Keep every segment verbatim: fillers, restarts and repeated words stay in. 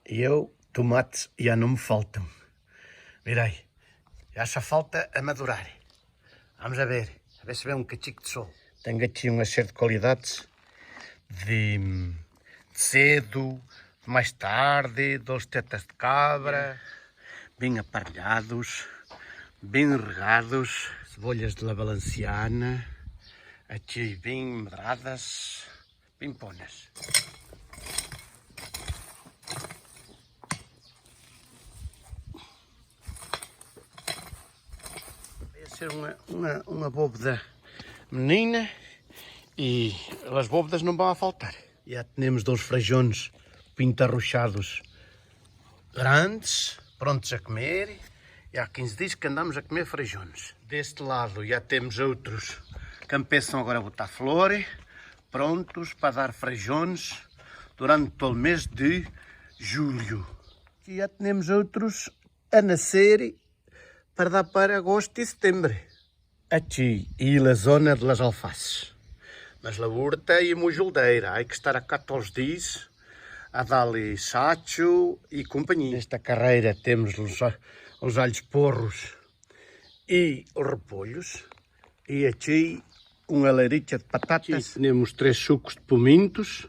I eu, tomats ya no me faltan. Mirái, ya só falta a madurar. Vamos a ver, a ver se vem um cachico de sol. Tenho aqui uma série de qualidades de, de cedo, de mais tarde, dois tetas de cabra, bem aparelhados, bem regados, cebollas de la Valenciana, aqui bem medradas, bem ponas. Vai ser uma, uma, uma bóveda menina e as bóvedas não vão a faltar. Já temos dois feijões pintarruchados grandes, prontos a comer. E há quinze dias que andamos a comer feijões. Deste lado já temos outros que começam agora a botar flor, prontos para dar feijões durante todo o mês de julho. E já temos outros a nascer para dar para agosto e setembro. Aqui, e la zona de las alfaces. Mas la horta e mujoldeira, há que estar a catorze dias a dar-lhe sacho e companhia. Nesta carreira temos os, os alhos porros e os repolhos. E aqui uma larica de patatas. Aqui temos três sucos de pumintos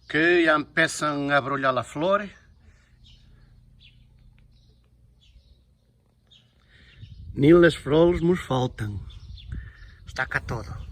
que já começam a brolhar la flor. Ni las flors mos faltan. Está cá todo.